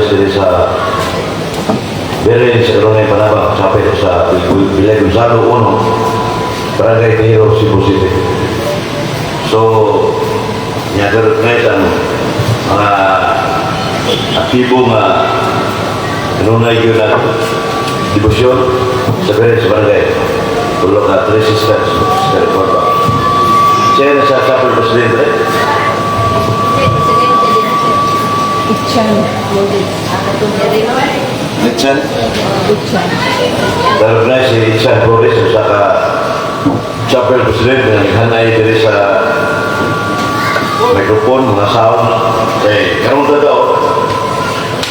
Paris diri sa Belen sa Kanunay Panabang, chapel sa Villa Gonzalo 1, Barangay Tejero, Cebu City. So, niya recognize ang mga aktibo nga kanunay yun ang debosyon sa Belen sa barangay. Tulo ka, three sisters, Sister Corba. Siya na sa chapel president, right? Presidente din, sir. Ichan. Litsan? Ichan. Recognize si Itsan Flores sa ka chapel president na naghanay diri sa microphone, mga sound. Eh, karon ta daw,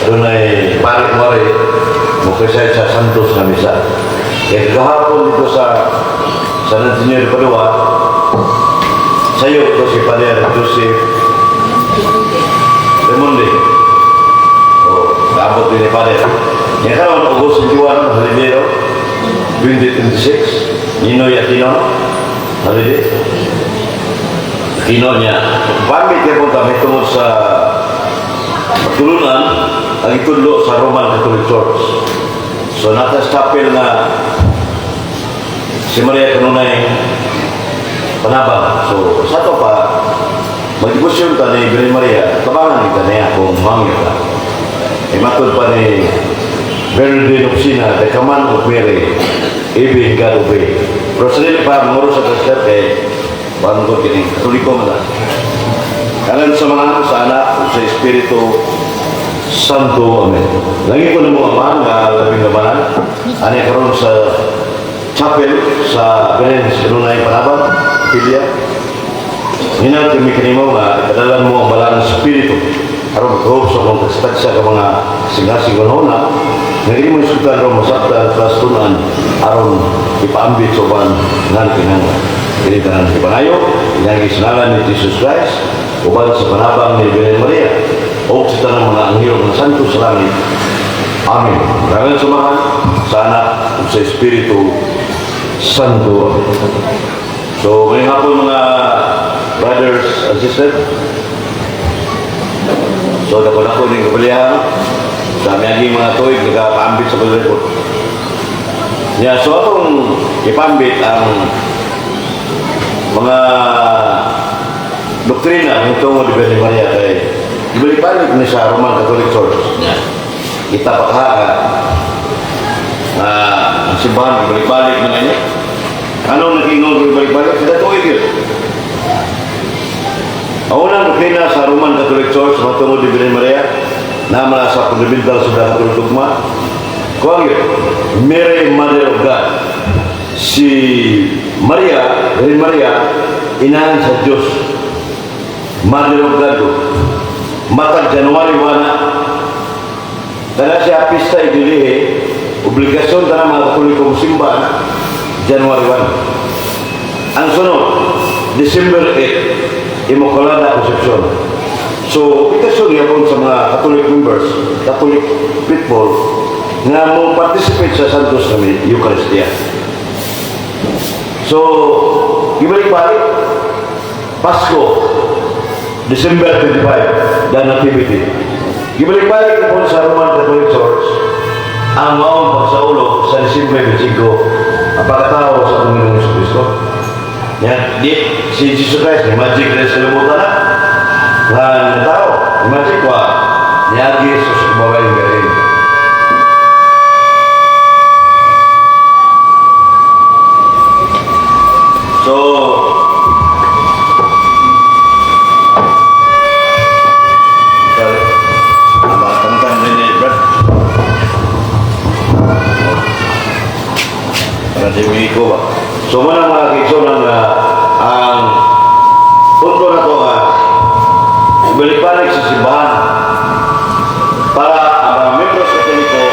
adunay pare mo rin, mo preside sa Santos na misa. Eh, kahapon dito sa San Antonio de Padua, sayo ko si Father Joseph Raimundi. O, kaabot din ni Father. Nga karon August 21, holiday ro, 2026, Ninoy Aquino, holiday. Aquino niya. Pamit niya po kami tungod sa pagtulunan ang itudlo sa Roman Catholic Church. So, nasa chapel na si Maria kanunay Panabang. So, sa to pa, magdebosyon ta ni Birhen Maria, tabangan kita niya kung mangyo ka. E matod pa ni Bernardine of Siena, the command of Mary, even God obey. Pero sa dili pa, manguro sa Kristo kay bangko kini, Katoliko man ta. Ngalan sa Amahan, sa Anak, ug sa Espiritu Santo. Amen. Lagi ko na mo Ama nga labing labanan, ani karon sa chapel sa Belen sa Kanunay Panabang, Pilya. Hinang kami kanimo nga ikadalan mo ang Balaang Espiritu aron maghuop sa akong tagsa ka mga singasing na nga mo isutan ron masabtan klastunan aron ipaambit sa uban nga kinahanglan. Kini tanan ipangayo, inang isnalan ni Jesus Christ, uban sa panabang ni Birhen Maria, o sa tanang mga anghel ng santo sa langit. Amen. Ngalan sa Amahan, sa Anak, ug sa Espiritu Santo. Amen. So, ngayong hapon, mga brothers and sisters, so dako na ko ning kapalihan sa miaging mga tuig nagapambit sa paglipot. Ya, so atong ipambit ang mga doktrina nitong di Birhen Maria kay ibalik-balik ni sa Roman Catholic Church. Kita pa ka nga ang simbahan ibalik-balik man ini. Anong nag-ingon ibalik-balik? Sila tuig yun. Ang unang doktrina sa Roman Catholic Church matungod di Birhen Maria na mga sa fundamental sa Catholic dogma. Kuang yun, Mary, Mother of God. Si Maria, Birhen Maria, inahan sa Diyos. Mother of God. Matag January 1, kana siya pista igilihi, obligasyon ta mga Katoliko simba January 1. Ang sunod, December 8, Immaculada Concepcion. So, obligasyon yapon sa mga Catholic members, Catholic people, nga mo participate sa Santos na Eucharistia. So, ibalik-balik, Pasko, December 25, the Nativity. Ibalik-balik po sa Roman Catholic Church, ang maong pagsaulo sa December 25, ang pagkatao sa Panginoong Hesus Kristo. Yan, di, si Jesus Christ, ni magic na sa kalibutan na. Nga tao, ni magic wa, niagi sa babaeng birhen. So, sorry. Ang mga tangtang din ni Brad. Para di mo ba? So, muna mga kaigsunan nga ang punto na to nga balik-balik sa simbahan para ang mga membros Katoliko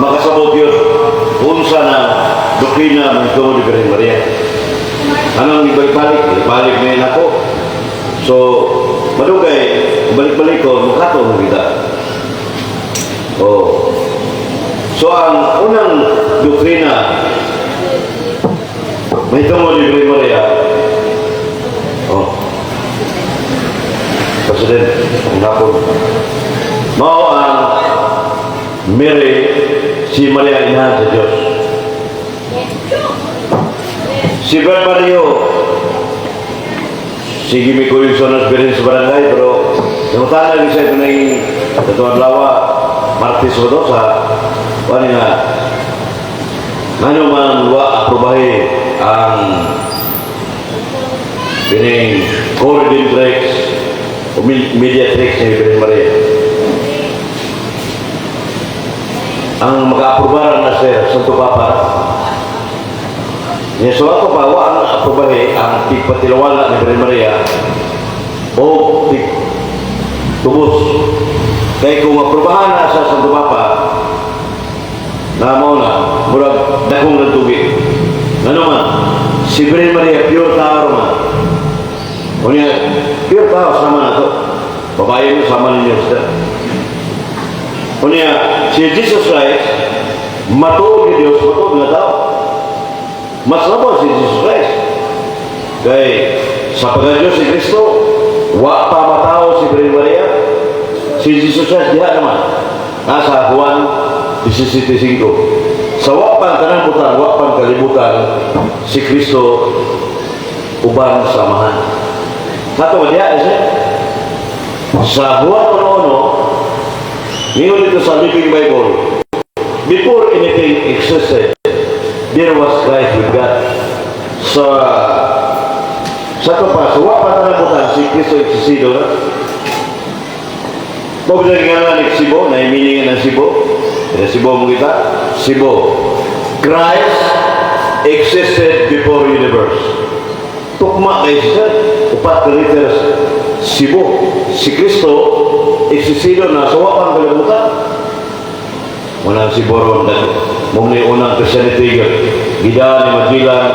makasabot yun unsa na doktrina ng tungod ni Birhen Maria. Anong ibalik-balik? Ibalik na yun ako. So, madugay, balik-balik ko, mukato mo kita. Oh. So, ang unang doktrina may tungod ni Birhen Maria, oh, President, ang hapon. Mao ang Mary, si Maria Inahan sa Diyos. Si Brad Mario, sige, may kuyog sa nas sa barangay, pero nangutana rin siya ito naging katong adlaw, Martes o to, sa wala nga, ngano man wa aprobahe ang kining co-redemptrix o mediatrix ni Virgen Maria. Ang maka-aprobar na sir, Santo Papa. Niya so ato pa, wa ang aprobahe ang tigpatilawala ni Virgen Maria o tig tubos. Kay kung aprobahan na sa Santo Papa, na mao na, murag dakong nagtugi. Ngano man, si Virgen Maria, pure tao man. Unya, pure tao sama na to. Babae mo sama ninyo sila. Unya, si Jesus Christ, matuod ni Diyos, matuod nga tao. Mas labaw si Jesus Christ. Kay sa pagka-Diyos si Kristo, wa pa matao si Virgen Maria, si Jesus Christ diha naman. Nasa Juan 17.5. Sa wa pang tanang butang, wa pang kalibutan, si Kristo uban sa Amahan. Kato diha siya. Sa Juan 1.1, ningon dito sa Living Bible, "Before anything existed, there was Christ with God." Sa to pa, sa wa pa tanang butang, si Kristo existido na. Mo nga ni Sibo, na meaning ng Sibo. Kaya Sibo mo kita, Sibo. Christ existed before universe. Tukma kay siya, upat ka letters, Sibo. Si Kristo existido na sa wa pang kalibutan. Unang Sibo ron, mao ni unang Christianity, gida ni Magellan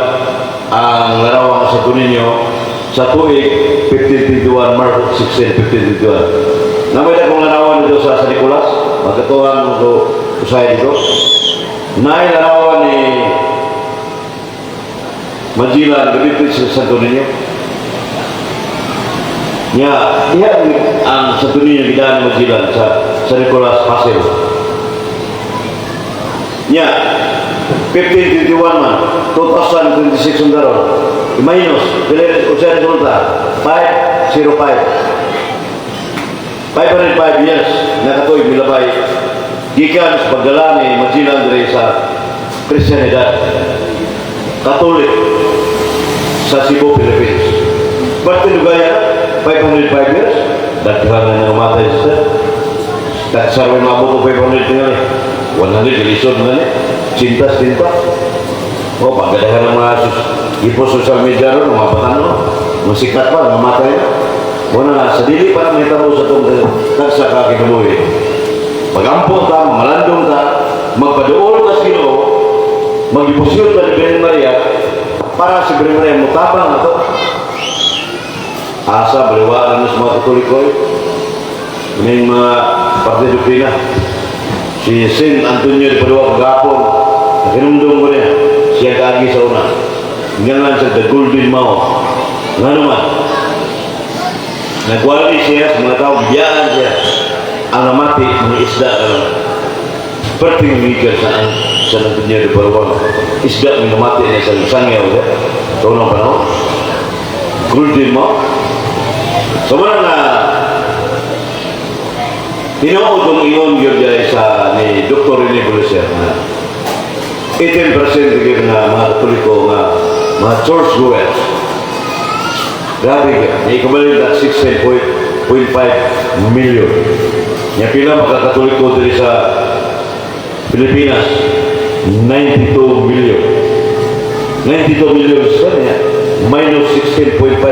ang larawan sa Niño sa tuig 1521, March 16, 1521. Namay na kong larawan dito sa San Nicolas, magkatuhan mo ko usahay dito. Naay larawan ni Magellan, gamitin sa Santo Niño. Nya, diha ang Santo Niño gidaan ni Magellan sa San Nicolas Pasig. Nya, 1521 man, 2026 ang daron. I-minus, pila usa resulta? 505. 505 years na katuig milabay gikan sa pagdala ni Magellan diri sa Kristiyanidad Katolik sa Cebu, Philippines. Ba't tinugaya 505 years? Daghan na nga matay siya. Tagsarway maabot og 500 tingali. 100, lisod na ni. Cintas, tinta. O, pagkadahan ng mga ipo social media ron, mga batano, mga sikat pa, mga matay na. Muna nga, sa dili pa naman hitabo sa itong tagsa ka kinabuhi. Magampo ta, malandong ta, magpaduol ta sa Ginoo, magdebosyon ta ni Virgen Maria, para si Virgen Maria mutabang ato. Asa, baliwaan na sa mga Katoliko, eh. Yung mga parte doktrina. Si Saint Antonio de Padua kagapon, nakinumdum ko niya, siya kaagi sa una. Nga sa The Golden Mouth. Nga naman, nagwali siya sa mga tao, biyaan siya. Ang namati, mga isda ka naman. Perting mikir sa San Antonio de Padua. Isda may namati niya sa sangyaw siya. Sa unang panahon. Golden Mouth. So, wala na tinuod ang ingon gyud diay sa ni Dr. Rene Bullecer na 18% gyud nga mga Katoliko nga mga church goers. Grabe ka. Ni kabalik na 16.5 million. Nya pila mga Katoliko diri sa Pilipinas? 92 million. 92 million sa niya. Minus 16.5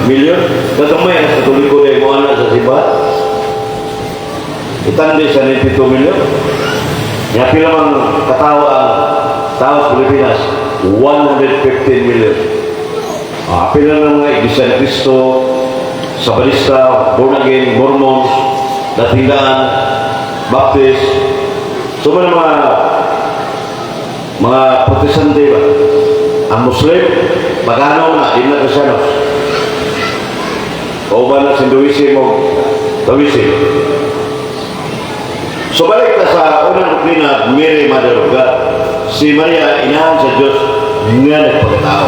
million. Kagamay ang Katoliko dahil mo ana sa simbahan. Itandi sa 92 million. Nya pila man katao ang tao sa Pilipinas? 115 million. Ah, pila na mga Iglesia ni Cristo, Sabalista, Born Again, Mormons, Dating Daan, Baptist, so mga mga Protestante ba? Ang Muslim, pagano na, di na Kristiyanos. Kauban na sa Hinduism o Taoism. So balik ta sa unang doktrina, Mary, Mother of God. Si Maria, inahan sa Diyos nga nagpakatao.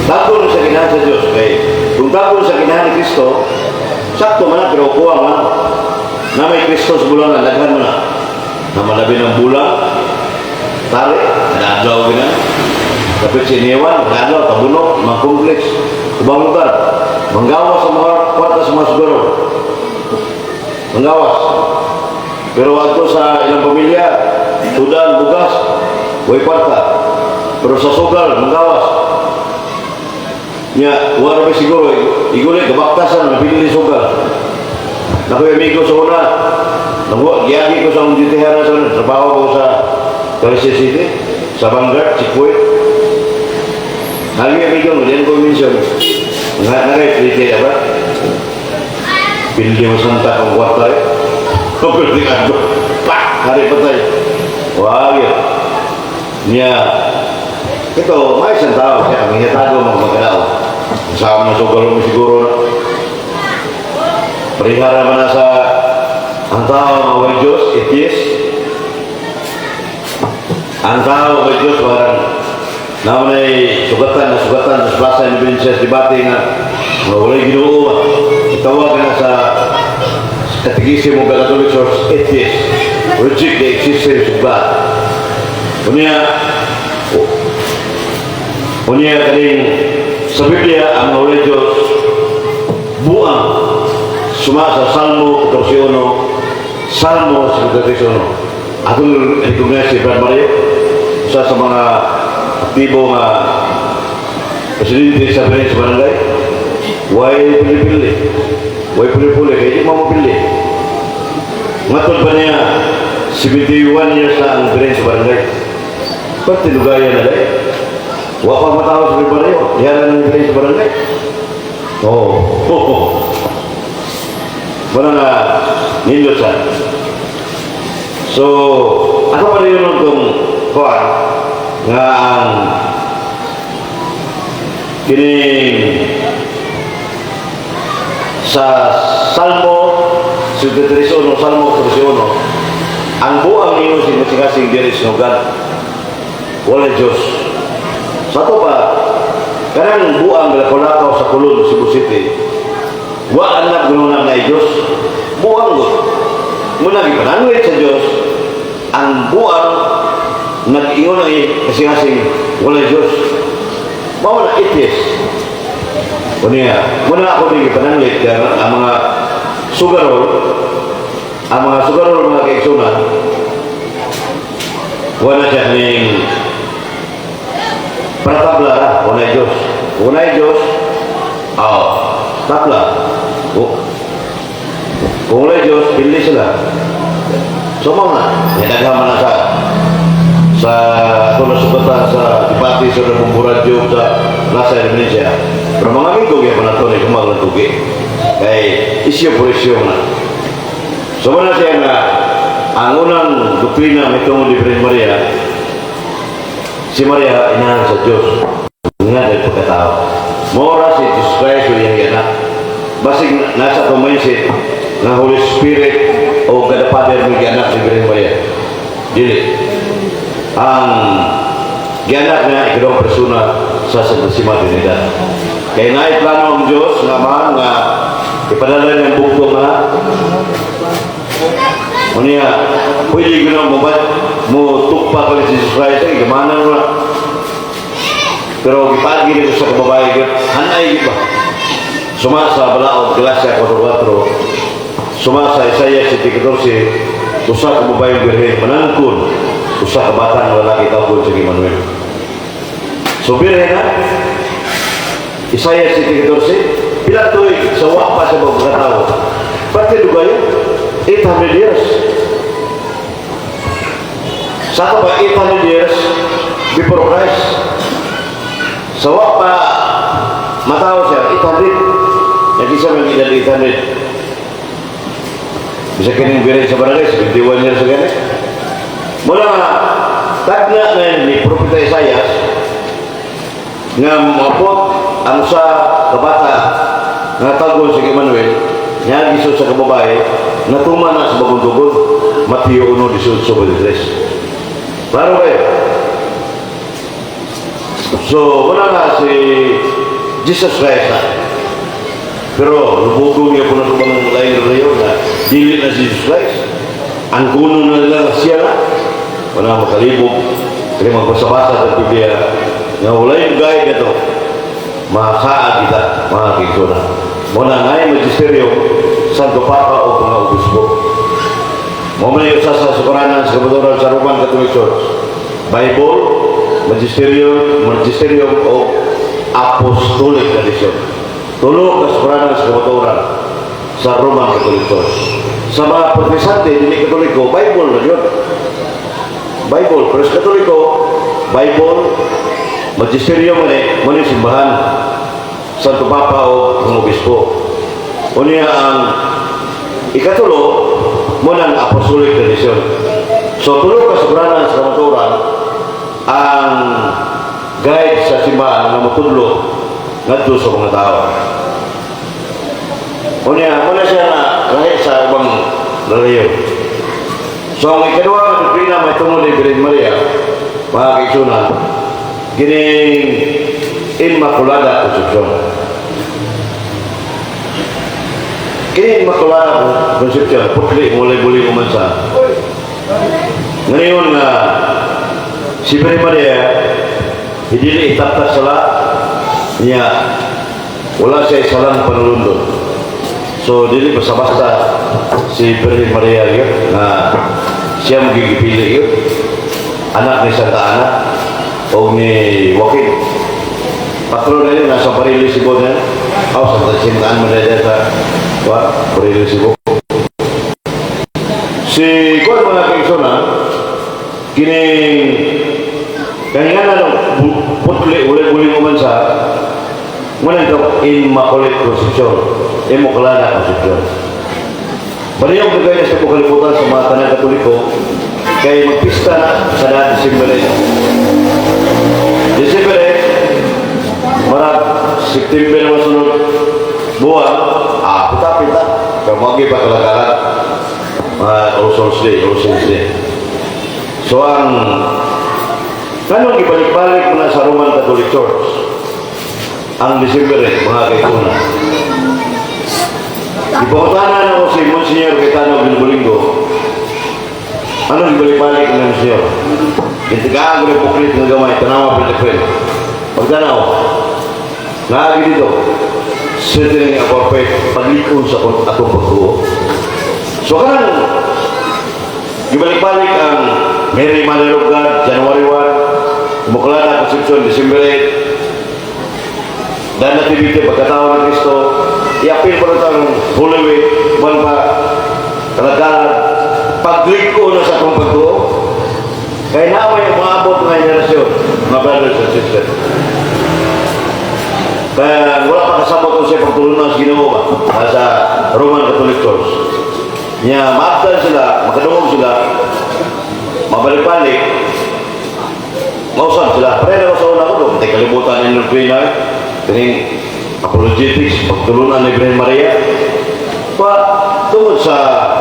Tago na sa ginahan sa Diyos. Kay, kung tago sa ginahan ni Kristo, sakto man na, pero kuwang man. Na may Kristo sa bulan, daghan mo na. Na malabi ng bulan, tali, nadlaw gina. Kapit si Iniwan, nadlaw, tabuno, mga complex, ubang lugar. Manggawas sa mga kwarta sa mga siguro. Manggawas. Pero adto sa ilang pamilya, sudan, bugas, way kwarta. Pero sa sugal, manggawas. Nya, wala ba siguro, iguli, kabaktasan, napili sugal. Nakoy amigo sa una, nakuha, giyagi ko sa akong dutyhan sa una, trabaho ko sa Valencia City, sa Vanguard, Chikwe. Nagi amigo mo, diyan ko mention. Nga nga pili ba? Pili mo santa kung kwarta eh. Pwede ka ko. Pak! Hari patay. Wag yun. Niya, ito, may isang tao siya, ang hiyatago mga magkadao. Kasama na sugal mo siguro na. Parihara man na sa ang tao nga way Diyos, atheist. Ang tao way Diyos, parang naman ay sugatan na sugatan sa Plaza Independencia debate nga nga walay Ginoo ba. Itawag na sa Catechism of the Catholic Church, atheist. Reject the existence of God. Unya kaning sa Biblia ang walay Diyos buang, suma sa Salmo 14, Salmo 51. Atong recognize si Brad Mario, usa sa mga aktibo nga presidente sa Benes Barangay. Way pili-pili. Way pili-pili, kaya di mo mapili. Ngatod pa niya, 71 years na ang Benes Barangay. Ba't tinugayan na dahil? Wa pa matawag sa Mario, diyan ang Benes Barangay. Oo. Oh. Wala na nindot siya. So, ako pa rin yun kung kuan nga ang kining sa Salmo 73, Salmo 31, ang buang ninyo si kasing there is no God. Wala Diyos. Sa ato pa, kanang buang galakaw sa Kulon, Cebu City, wa anak gununang na Diyos, buang gud. Muna gipananglit sa Diyos, ang buang nag-ingon ang kasing-kasing wala Diyos. Mao na atheist. Unya, muna ako din gipananglit kaya ang mga sugarol, mga kaigsunan, wala siya ning paratabla ra, wala Diyos. Wala Diyos, oh, tabla. Oh. Kung wala Diyos, pili sila. So mao na, naghaman na sa sa sugatan sa debate sa Bumbu Radyo sa Plaza Indonesia. Pero mga amigo, kaya pa na ito ni kumag ng tugi. Kay isyu por isyu na. So muna siya nga, ang unang doktrina may tungod ni Virgen Maria, si Maria inahan sa Diyos nga dahil pagkatao. Mora si Jesus Christ o iyang anak. Basig nasa itong mindset nga Holy Spirit o God the Father may anak si Virgen Maria. Dili. Ang gianak niya ikaduhang persona sa Santissima Trinidad. Kaya naay plano ang Diyos nga man nga ipadala niya ang bugtong nga. Unya, pwede ko na mo ba mo tukpa ko si Jesus Christ, ay gamana mo na. Pero gipagi nito sa kababae, hanay ba? Suma sa balaod, Galacia 4.4, suma sa Isaiah 7.14, usa ka babaeng birhen manangkon, usa ka batang lalaki tawgon sa Emmanuel. So birhen na, Isaiah 7.14, pila tuig sa wa pa sa pagkatao. Pati dugayan, 800 years. Sa pa 800 years before Christ. Sa wa pa matao siya, 800. Yang isa may edad 800. Bisa kining birhen sa barangay, 71 years ago. Mula nga, tagna na ni Propeta Isaias nga moabot ang sa kabata nga tawgon si Emmanuel. Niya sa kababae, natuman na sa bagong tugon, Mateo 1:18-23. Klaro kayo? So, wala na si Jesus Christ na. Pero, lubugong niya po na itong lain relihiyon na dili na si Jesus Christ. Ang kuno na nila siya na. Wala makalibog. Kaya magbasa-basa sa Biblia nga wala yung guide na to. Masaad kita, mga kaigsuonan. Muna nga yung magisteryo, Santo Papa o mga Obispo. Mo man yung usa sa sukaranan sa kamatuoran sa Roman Catholic Church. Bible, Magisterium, Magisterium o Apostolic Tradition. Tulo ka sukaranan sa kamatuoran sa Roman Catholic Church. Sa mga Protestante, dili Katoliko, Bible na yun. Bible. Pero sa Katoliko, Bible, Magisterium man mo ni simbahan, Santo Papa o mga Obispo. Unya ang ikatulo, mo nang Apostolic Tradition. So tulo ka sukaranan sa kamatuoran ang guide sa simbahan nga motudlo ngadto sa mga tao. Unya, muna siya na lahi sa ubang relihiyon. So ang ikaduha nga doktrina may tungod ni Virgin Maria, mga kaigsuonan, kining Immaculada Concepcion. Kini Immaculada Concepcion, putli mulay-buli mo man sa. Ngayon nga si Virgin Maria, hindi itaptas sala niya, wala siya salang panulundon. So, dili basta-basta si Virgin Maria yun, na siya magigipili yun. Anak ni Santa Ana o ni Joaquin. Patron na yun, nasa Barili Cebu na yun. Oh, Santa Santa Ana man na sa wa, Barili Cebu. Si kuan, mga kaigsuonan, kining kanya na lang putli uli-uli mo man sa muna ito Immaculate Conception, Immaculada Conception. Baliyong kagaya sa kalibutan sa mga tanang Katoliko kay magpista na sa daan December 8. December 8, marag September na masunod buwan, pita-pita. Kaya magi pa kalagalan, mga All Souls Day, All Saints Day. So ang kanong ibalik-balik mo na sa Roman Catholic Church ang December 8, mga kaigsuonan. Ipangutanan ako si Monsignor Cayetano Bilbolingo. Anong ibalik-balik na, Monsignor? Gintigaan ko yung buklit ng gamay, tanawa pinag. Pagtanaw, naagi dito, strengthening our faith, paglikon sa atong pagtuo. So kanang ibalik-balik ang Mary Mother of God, January 1, Immaculada Conception, December 8, Dan Nativity, pagkatao ng Kristo, i-appeal pa rin ang Holy Week, buwan pa, kalagalan, pagliko na sa atong pagtuo, kaya naway ang maabot ng henerasyon, mga brothers and sisters. Kaya wala pa kasabot ko siya pagtulunan sa Ginoo ba sa Roman Catholic Church. Nya maabtan sila, makadungog sila, mabalik-balik, mausap sila. Pero sa una ko doon, tay kalibutan ng doktrina, kining apologetics, pagtulunan ni Virgin Maria. Pa, tungod sa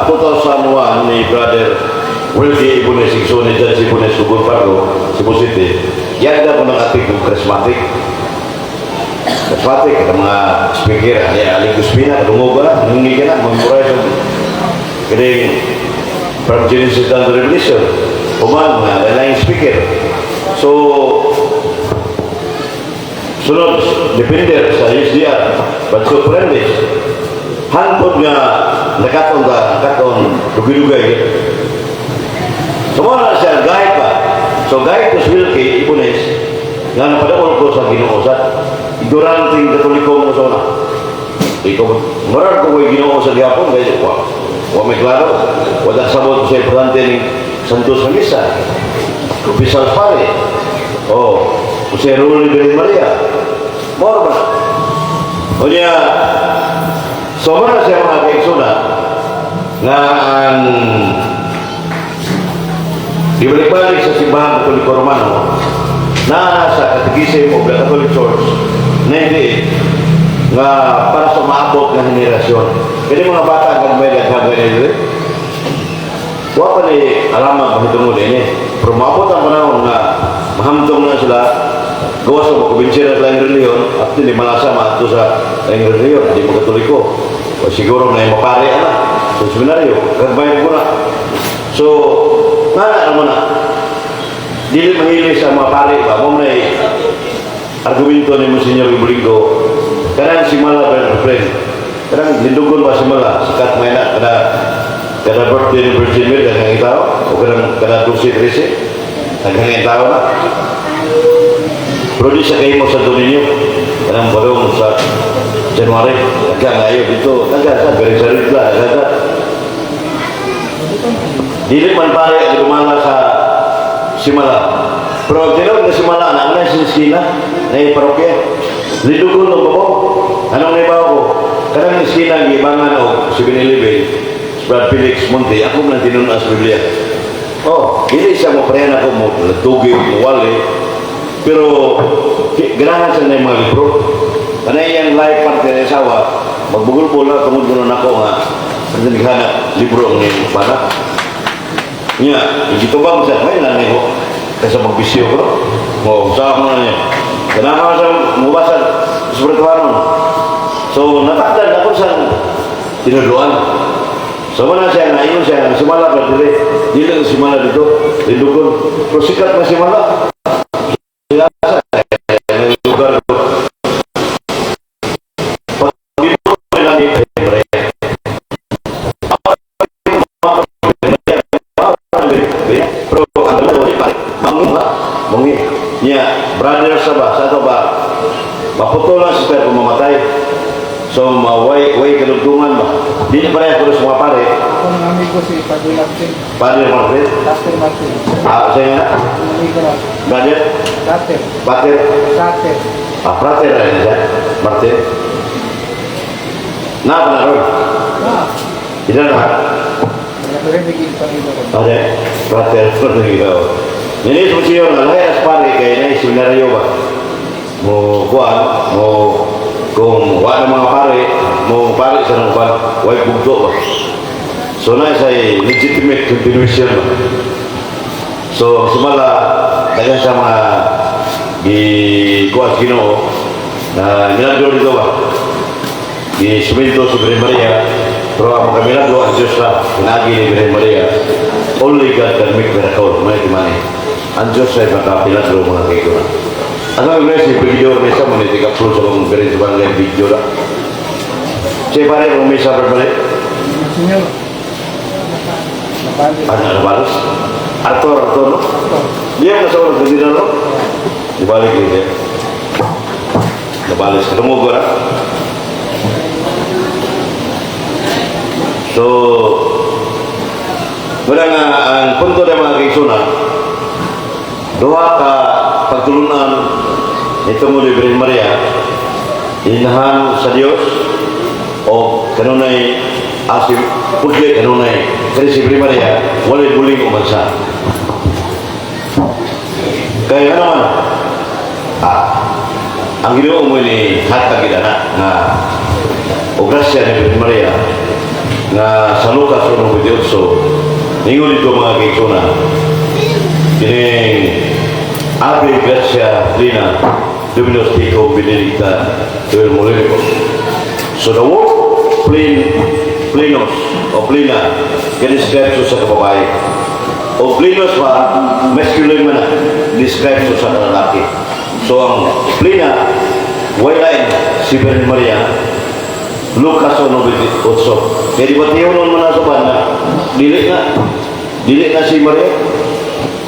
2001 ni Brother Wilkie Ibunes, igsoon ni Judge Ibunes Sugur Pardo, Cebu City, yanda ko ng ating kong charismatic. Charismatic, ang mga speaker, ali Ali Guspina, kadungog ka na, nungi ka na, memorize ang kining from Genesis down to Revelation. Human, mga lain speaker. So, sunod, defender sa USDR, Batso Fuentes. Hangtod nga nakaton ka, nakaton, dugay-dugay. So, mo na siya, guide pa. So, guide ko si Wilkie Ibunes, nga napadaol ko sa Ginoo sa ignoranteng Katoliko mo sa una. Ikaw, marar ko ko'y Ginoo sa gihapon, kaya wa may klaro. Wala sabot sa importante ni Santos na Misa. Opisyal pare. Oh, Jose Rulli Virgin Maria. Moro ba? O niya, so mara siya, mga kaigsuonan, nga ang ibalik-balik sa simbahan Katoliko Romano na sa Catechism of the Catholic Church 98. Nga para sa maabot nga henerasyon. Kani mga bata kag may daghang ganito. Wa pa ni alaman mahitungod ini. Pero maabot ang panahon nga mahamtong na sila, gawas sa makumbinsi na sila ang reliyon at hindi malasa maadto sa ang reliyon, di mo Katoliko. O siguro na yung mapare ana sa seminaryo, gagmay ko na. So, nga na mo na. Dili mahili sa mga pare ba, mo na argumento ni Monsignor Bulingo, kanang simala ba, friend, kanang lindugon ba simala, sikat may na, kada kada birthday ni Virgin Mary, daghang tao, o kanang kada 12, 13, daghang tao na. Pero di sa kayo mo sa Dominio, kanang balong sa January, daghang ayo dito, daghang sa garing sa Ridla, daghang sa. Dili man pare ang gumala sa simala. Pero ang tinuod nga simala, na ang sa eskina, na yung parokya. Lidugon ng babo. Anong naibaw ko? Kanang eskina, gibangan o 7-Eleven, Brad Felix Monte, ako man tinun-an sa Biblia. Oh, dili siya mo prehan ako mo tugi, mo wali. Pero ganahan siya na yung mga libro. Kanay iyang life partner ng asawa, magbugol-bula tungod ko na nako nga naghanap libro ang iyong para. Nya, igitubang siya, may lang ko. Kaysa magbisyo ko. Mo, sa mo na niya. Ganahan siya mubasa spiritual. So, natakdan ako sa tinuduan. So, wala siya, naingon siya, ang simala ba dili? Dili ang simala dito, lindugon. Pero sikat na simala. Sila sa lugar ko. Pag di mo nila ni Maria. Pero ang dalawa ni pare, mangunga, mungi. Niya, brother sa ba, sa ato ba, maputol lang siya kung mamatay. So, maway, way kadugtungan ba? Di na pareha pero sa mga pare, Ako ng amigo si Padre Martin. Padre Martin, Pastor Martin. Ah, sa'yo na, Ang amigo na. Brother, Frater. Pater, Frater. Ah, frater na yun siya, Martin. Na, pa na ron. Ah. Ilan na? Nagrebigin pa rin ako. Okay, frater, ikaw. Nilis mo siya nga, lahi as pare, kay na seminaryo ba? Mo kuan, mo kung wa ng mga pare, mo pare sa nang kuan, way bugto ba? So na sa legitimate continuation ba? So sumala daghan sa mga gi kuan sa Ginoo na milagro dito ba? Gi sumento si Virgen Maria, pero ang mga milagro ang Diyos lang, pinagi ni Virgen Maria. Only God can make miracle, mga timani. Ang Diyos ay makapilagro, mga kaibigan. Ano ang iglesia, video, mesa mo ni tika sa kong Virgen sa barangay video lang. Siya pare, kung mesa berbalik, Senyor. Nabali. Ano na balos? Arthur, Arthur, no? Dia nasa oras na no? Dibalik din siya. Nabalik. Ketemu ko na. So, wala nga ang punto ng mga kaigsunan, duha ka pagtulunan ito mo ni Virgin Maria, inahan sa Dios o kanunay asim pudli kanunay kani si Virgin Maria walay buling o bansa. Kaya ano man, ang Ginoo mo ni hatag na nga o grasya ni Virgin Maria nga sa Lucas 1:28 ningon dito, mga kaigsunan, kining "Ave gratia plena Dominus tecum benedicta tu in mulieribus". So the word plen, plenus o plena describe sa kababae o plenus ba, masculine man na describe sa lalaki. So ang plena way lain si Virgin Maria, Lucas 1:28. Kaya di ba tiyo nun man na sa banda, dili na si Maria.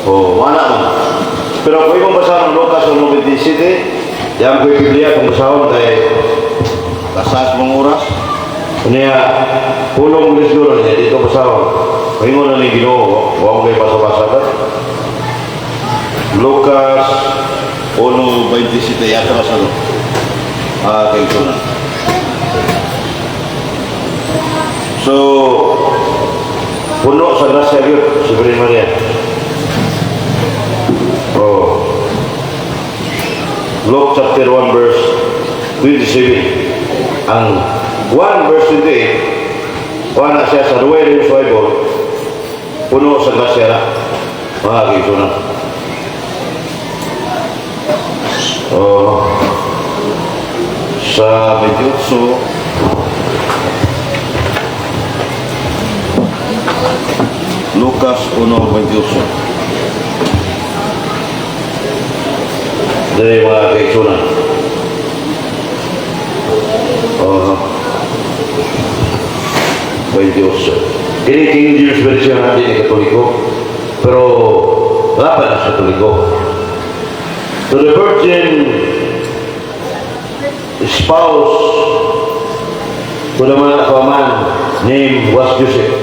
O, wala man. Pero kung imong basahon ang Lucas 1:27, yan ko yung Biblia, kung basahon kay kasas mong oras. Kanya, pulong mo siguro niya, dito basahon. Pahingo na ni Ginoo, wa mo kayo basa-basa ba? Lucas 1:27, yata ba sa no? Ah, kay ito na. So, puno sa grasya yun, si Virgin Maria. Oh. Luke chapter 1 verse 27. Ang 1 verse 28, kuha na siya sa Ruwelin Suwaibon, puno sa grasya na, mga kaigsuonan. Oh, sa 28, Lucas 1:28. Dari mga kaigsuonan. Oh, 28. Kini King James Version natin ni Katoliko, pero wala pa na sa Katoliko. To the virgin spouse to the man, to a man named was Joseph.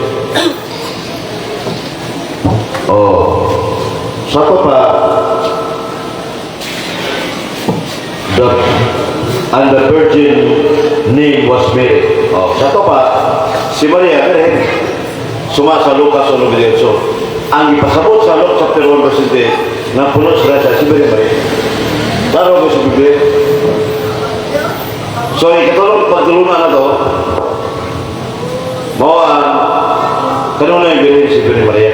Oh, sa to pa, and the virgin name was Mary. Oh, sa to pa, si Maria, Mary, suma sa Lucas 1:28. Ang ipasabot sa Luke chapter 1 verse 8, na puno sa grasya, si Mary Maria. Klaro ko sa Biblia. So, ikatulong pagtulungan na to, mao ang kanunay bilhin si Mary Maria.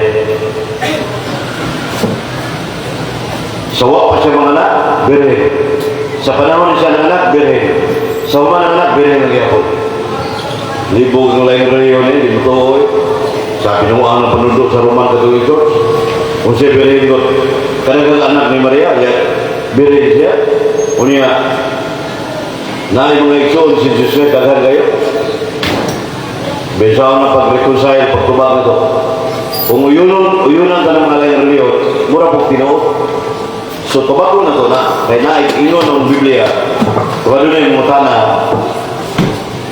Sa wa pa siya mga anak, birhen. Sa panahon siya ng anak, birhen. Sa human ng anak, birhen ang gyapon. Libog ang laing reliyon ni, di mo tuoy. Sa binuang ng panundo sa Roman Catholic Church. Kung siya birhen ko, kanang anak ni Maria, ya, birhen siya. Unya, naay mga igsoon si Jesus Christ, daghan kayo. Bisaw na pag-reconcile, pagtubag na to. Kung uyunon, uyunan ka ng mga laing reliyon, mura pong tinuod. So, tubago na to na, kay naay ingon ng Biblia, kung ano na yung mga tana,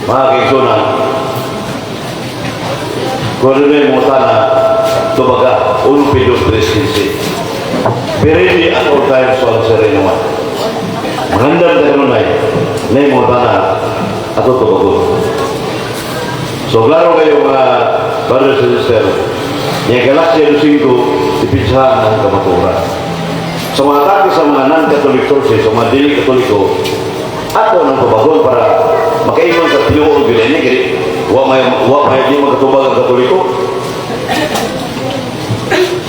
mga kaigsuonan, kung ano na yung mga tana, tubaga, 1 Pedro 3:15. Be ready at all times to answer anyone. Magandang na kanunay, na yung mga tana, ato tubago. So, klaro kayo mga brothers and sisters, yung Galatia 5, ipitsahan ang kamatuoran. Sa mga atake sa mga non-Catholic churches, sa mga dili Katoliko, ato nang tubagon para makaingon sa tinuod yun ini, kaya wa may di magkatubag ang Katoliko.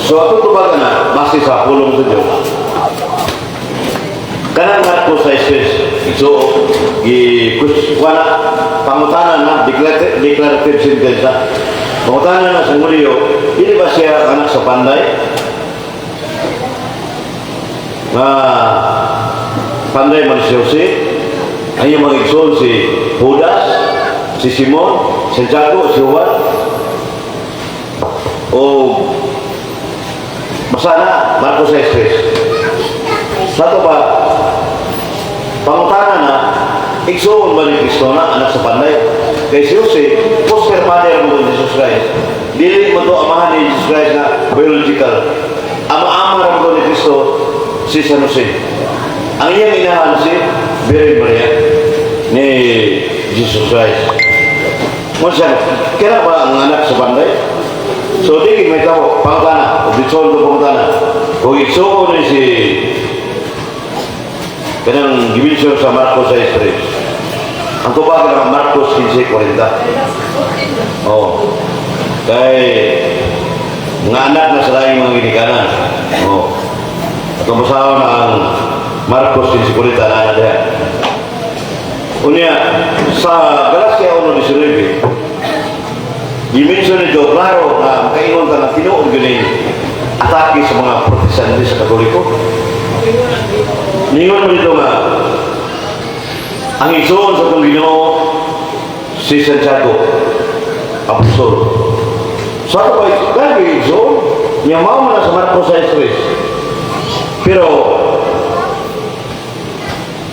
So ato tubagan na, base sa pulong sa Diyos. Kanang Marcos 6, so, gi wala, pangutanan na, declarative sentence na. Pangutanan na sa Julio, hindi ba siya anak sa Panday? Nga Panday man si Jose, ang iyang mga igsoon si Judas, si Simon, si Santiago, si Juan, o basta na, Marcos 6. Sa ito pa, pangutana na, igsoon ba ni Kristo na, anak sa Panday? Kay si Jose, foster father mo ni Jesus Christ. Dili mo to amahan ni Jesus Christ na biological. Ama-ama mo ni Kristo, si San Jose. Ang iyang inahan si Virgin Maria ni Jesus Christ. Mo siya, kaya ba ang anak sa Panday? So, di may tao, pangutana, o bitson ko pangutana. Kung igsoon ni si kanang gimension sa Marcos 6:3. Ang tubag ng Marcos 15:40. Oh. Kay mga anak na sa laing mga ginikanan. Oh. At ang basahon ang Marcos 15:40 na na diha. Unya, sa Galatia 1:19, gimension nito, klaro na makaingon ka na tinuod yun ay atake sa mga Protestante sa Katoliko. Ningon mo dito nga, ang igsoon sa itong Ginoo si Santiago, Apostol. Sa ito pa, kaya igsoon, niya mao na sa Marcos 6:3. Pero,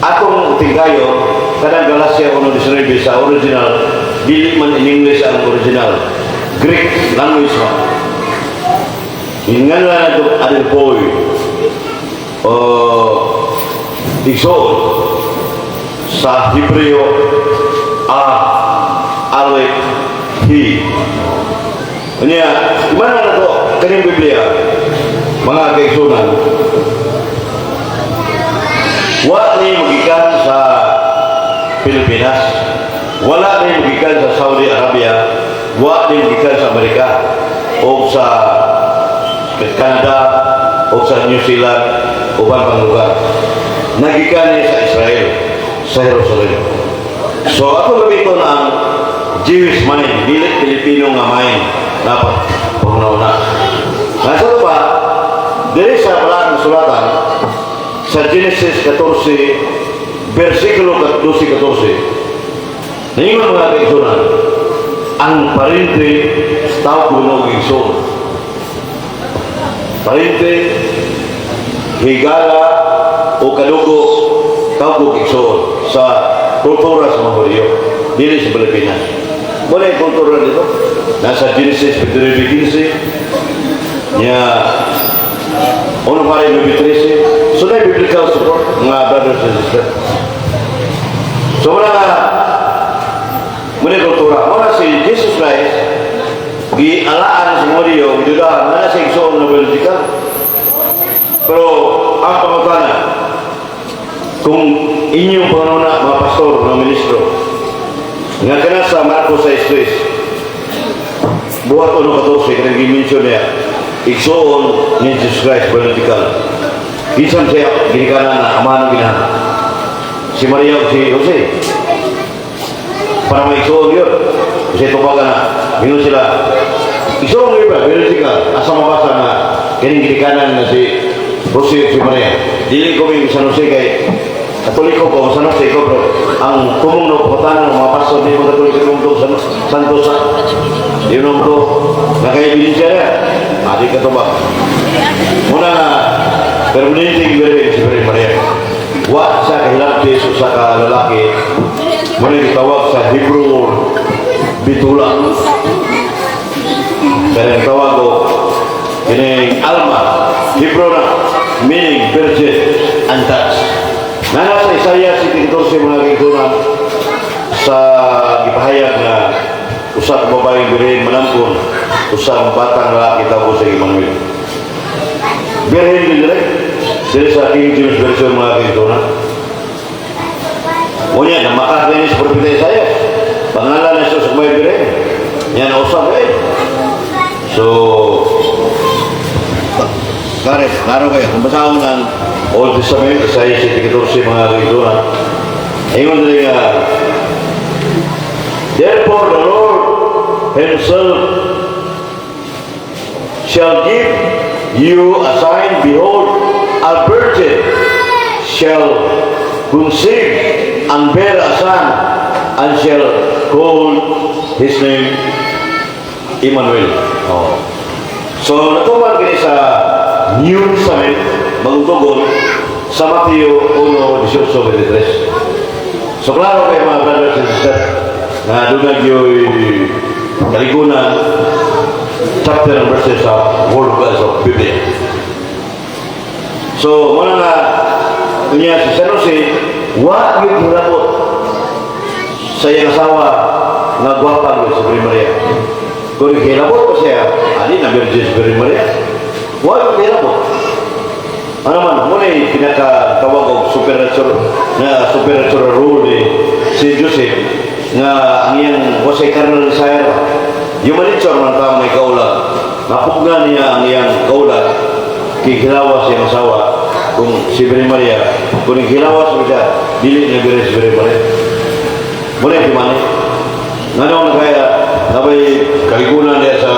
atong tingkayo, kanang Galatia 1:19 sa original, dili man in English ang original. Greek language man. Ingan na ito, adelpoi, o igsoon, sa Hebreo, a, alek, hi. Unya, mana na to, kaning Biblia, mga kaigsuonan, wa ni magikan sa Pilipinas. Wala rin gikan sa Saudi Arabia, wa din gikan sa Amerika o sa Canada o sa New Zealand o pang lugar. Nagikan ni sa Israel, sa Jerusalem. So ako gamiton ang Jewish mind, dili Pilipino nga mind, dapat panguna. Nasa ito pa, diri sa Balaang Sulatan, sa Genesis 14, versikulo 12-14, ningon, mga kaigsuonan, ang parente tawag og igsoon. Parente, higala, o kadugo, tawag og igsoon sa kultura sa mga Hudyo, dili sa Pilipinas. Wala yung kultura dito. Nasa Genesis 29:15, niya, Uno pa rin 9:13. So na biblical support, mga brothers and sisters. So wala nga, muna kultura. Muna si Jesus Christ, gialaan sa mga Diyo, gidudahan, na sa igsoon na biological. Pero ang pangutana, kung inyong panguna, mga pastor, mga ministro, nga kana sa Marcos 6:3, buhat 1:14, kanang gi-mention niya, igsoon ni Jesus Christ biological. Kinsa siya ginikanan na amahan ginahan? Si Maria o si Jose? Para maigsoon yun. Kasi tubaga na, mingon sila, igsoon yun ba, biological, asa mabasa nga, kining ginikanan na si Jose o si Maria? Dili ko may San Jose kay Katoliko ko, San Jose ko, pero ang tumong no, pangutana ng mga pastor, di mo Katoliko kung to, San Santo sa, di mo to, naka-ebidensya na, adi ka to ba? Muna nga, permanente virgin si Mary Maria. Wa sa kahilabti sa ka lalaki, muna gitawag sa Hebrew word, bitula. Kaya ang tawag ko, kining alma, Hebrew na, meaning virgin, untouched. Nana sa Isaiah 14, mga kaigsuonan, sa gipahayag na usa ka babaeng birhen manampon usa ka batang lalaki tawag sa Emmanuel. Birhen din dire. Diri sa King James Version, mga kaigsuonan. Unya, namakas na sa propeta Isaiah. Pangalan na siya sa may birhen. Yan, usap eh. So, Kare, klaro kayo. Kung basahon ang Old Testament, Isaiah 14, mga kaigsuonan. Ingon diri nga, "Therefore the Lord himself shall give you a sign. Behold, a virgin shall conceive and bear a son and shall call his name Emmanuel." Oh. So, natuman kini sa New Testament, magtugon sa Mateo 1:18-23. So, klaro kayo, mga brothers and sisters, na doon na yung kaligunan, chapter and verses sa Word of God, sa Biblia. So, muna nga, kunya si San Jose, wa yung hilabot sa iyang asawa nga gwapa si Virgin Maria. Kung hilabot pa siya, adi na virgin si Virgin Maria. Wa yung hilabot. Ano man, muna yung pinakatawag og supernatural na supernatural role ni si Joseph nga ang iyang wasay carnal desire. Human nature man tao may kaulag. Napugna niya ang iyang kaulag kikilawas iyang asawa kung si Virgin Maria. Kung kilawas mo siya, dili na birhen si Virgin Maria. Muna yung timani. Nga na kaya nabay kaligunan niya sa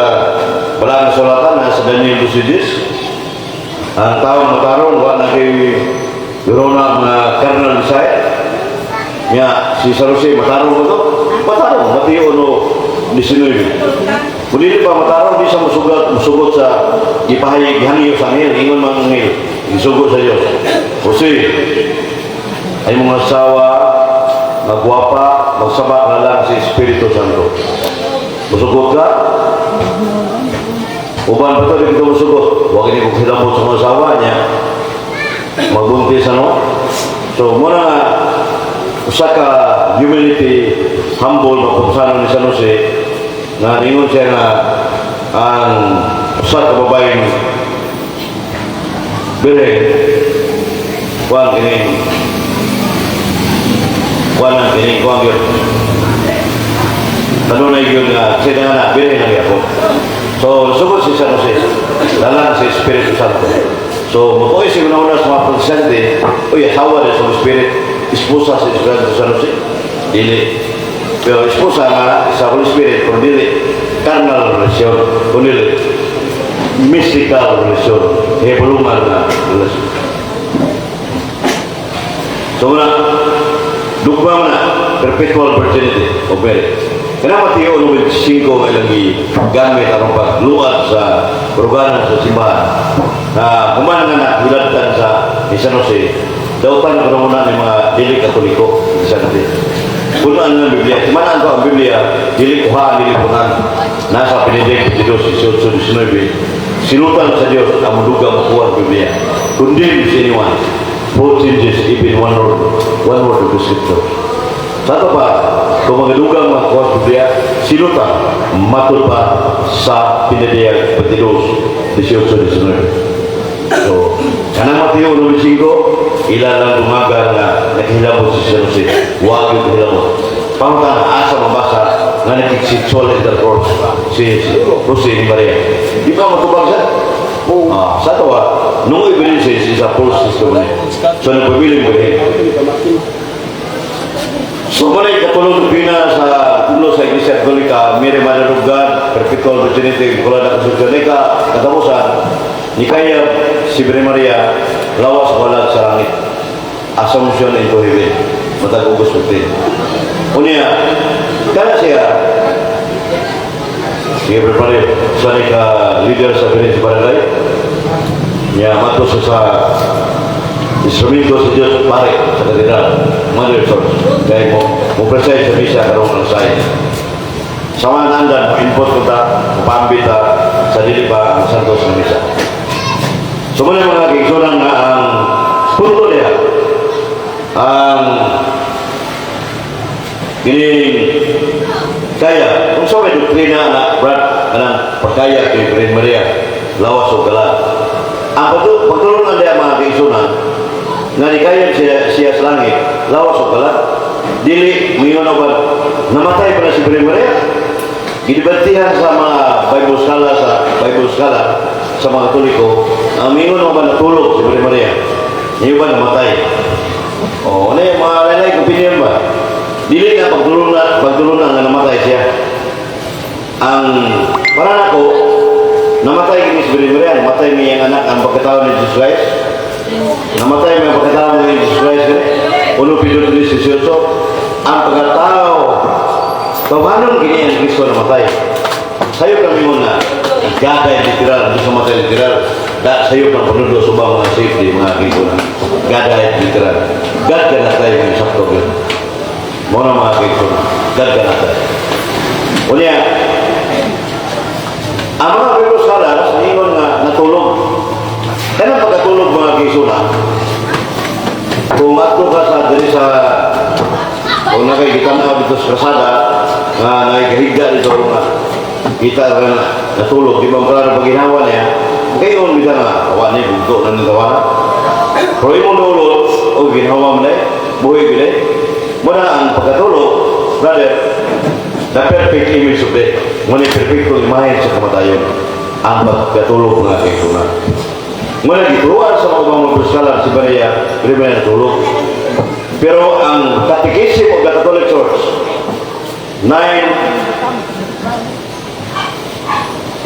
Balaan Sulatan na sa Daniel 12. Ang taong matarong, wa na kay Verona nga carnal desire. Nga, si San Jose, matarong mo to? Matarong, Mateo 1:19. Kung dili pa matarong, di siya musugot sa gipahayag, gihangyo sa anghel, ingon man ang anghel, gisugot sa Diyos. "Jose, ay mga asawa, magwapa, magsabak na lang si Espiritu Santo. Musugot ka? Uban pa to, di ko musugot. Huwag hindi ko hilabot sa mga asawa niya. Magbuntis ano?" So, muna nga, usa ka humility, humble, mapagsanon ni San Jose, na ningon siya nga ang usa ka babaeng birhen, kuan kining kuan ang kining kuan yun. Kanunay yun nga, kasi nga na, birhen na gyapon. So, sugod si San Jose, dalan si Espiritu Santo. So, mutuoy si una sa mga Protestante, uy, asawa ni sa Spirit, esposa si Espiritu San Jose. Dili. Pero esposa nga sa Holy Spirit, kung dili, carnal relasyon, kung dili, mystical relasyon, hebulungan nga relasyon. So muna, dugma mo na, perpetual virginity of Mary. Kana Mateo 5 nga ilang gigamit aron pagluad sa organo sa simbahan. Na human nga na hiladtan sa ni San Jose, dautan ko muna ni mga dili Katoliko sa San Jose. Punuan ng Biblia. Timanaan ko ang Biblia, dili kuhaan, dili punan. Nasa Benedict 22, 18, 19. Silutan sa Diyos ang muduga makuha ang Biblia. Condemns anyone who changes even one word of the scripture. Sa ato pa, kung mga dugang makuha sa Biblia, silutan, matud pa sa Benedict 22, 18, 19. So, kanang Mateo 9.5, ila lang dumaga nga nakihilabot si San Jose. Wag yung hilabot. Pangutan, asa mabasa nga nakik-sexual intercourse si Jose ni Maria. Di ba matubag siya? Ah, sa tawa, nung evidences is a false testimony. So, nagpabiling birhen. So, muna katulong pina sa tulo sa Iglesia Katolika, Mary Mother of God, Perpetual Virginity, Immaculada Concepcion, ka katapusan, ni kaya si Birhen Maria, lawas wala sa langit. Assumption into heaven. Matag August 15. Unya, kana siya, sige, prepare, sa ni ka leader sa Birhen sa Barangay, niya mato sa instrumento sa Diyos pare sa katedral, Mother Church. Kaya mo, mo preside sa misa karong ang say. Sa mga nandan, mo input ko ta, mo paambit ta, sa dili pa ang Santos na misa. So muna mga kaigsunan nga ang punto niya, ang kining kaya, kung sa may doktrina na, Brad, anang pagkaya kay Birhen Maria, lawas o kalag. Ang pagtulungan niya mga kaigsunan, nga ni kaya siya sa langit, lawas o kalag, dili, ngayon na ba, namatay pa na si Birhen Maria. Gidebatehan sa mga Bible scholar sa Bible scholar sa mga Katoliko, ang mingon mo ba natulog si Birhen Maria? Hindi ba namatay? O, ano yung mga laylay opinion ba? Dili nga pagtulong na nga namatay siya. Ang para nako, namatay kini si Birhen Maria, namatay mi ang anak ang pagkatao ni Jesus Christ. Namatay mi ang pagkatao ni Jesus Christ kini. 1 Pedro 3:18, ang pagkatao tawanon kini ang Kristo namatay. Sayo kami mo na God ay literal, hindi sa matay literal. Da, sayo kang panudo sa ubang mga safety, mga kaibigan. God ay literal. God ka na tayo ng sakto yun. Mo na mga kaibigan. God ka na tayo. Unya, ang mga Bible scholars, ningon nga natulog. Kaya pagkatulog mga kaibigan, kung adto ka sa diri sa kung nakikita na dito sa kasada, nga nakikahigda dito nga kita ka na natulog, di ba ang klaro pag ginawa niya, kayon bisa nga, awa niya, bugto na nito na. Pero imong dulot, o ginawa mo na eh, buhay gid eh. Muna ang pagkatulog, brother, the perfect image of death. Muna perfecto imahe sa kamatayon. Ang pagkatulog nga kay na. Muna gituruan sa mga ubang mga si Maria, Maria natulog. Pero ang Catechism of the Catholic Church, 9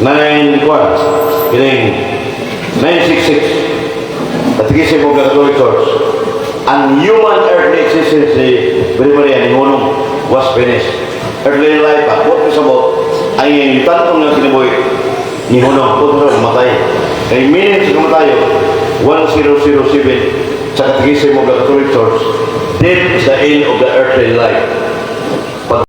9 kwan, kining 966, Catechism of the Catholic Church, ang human earthly existence ni Birhen Maria ni Hunong was finished. Earthly life, pa, what is about, ang iyang tanong ng kinabuhi ni Hunong, puto na matay. Kay minutes sa kamatayo, 1007 sa Catechism of the Catholic Church, death is the end of the earthly life.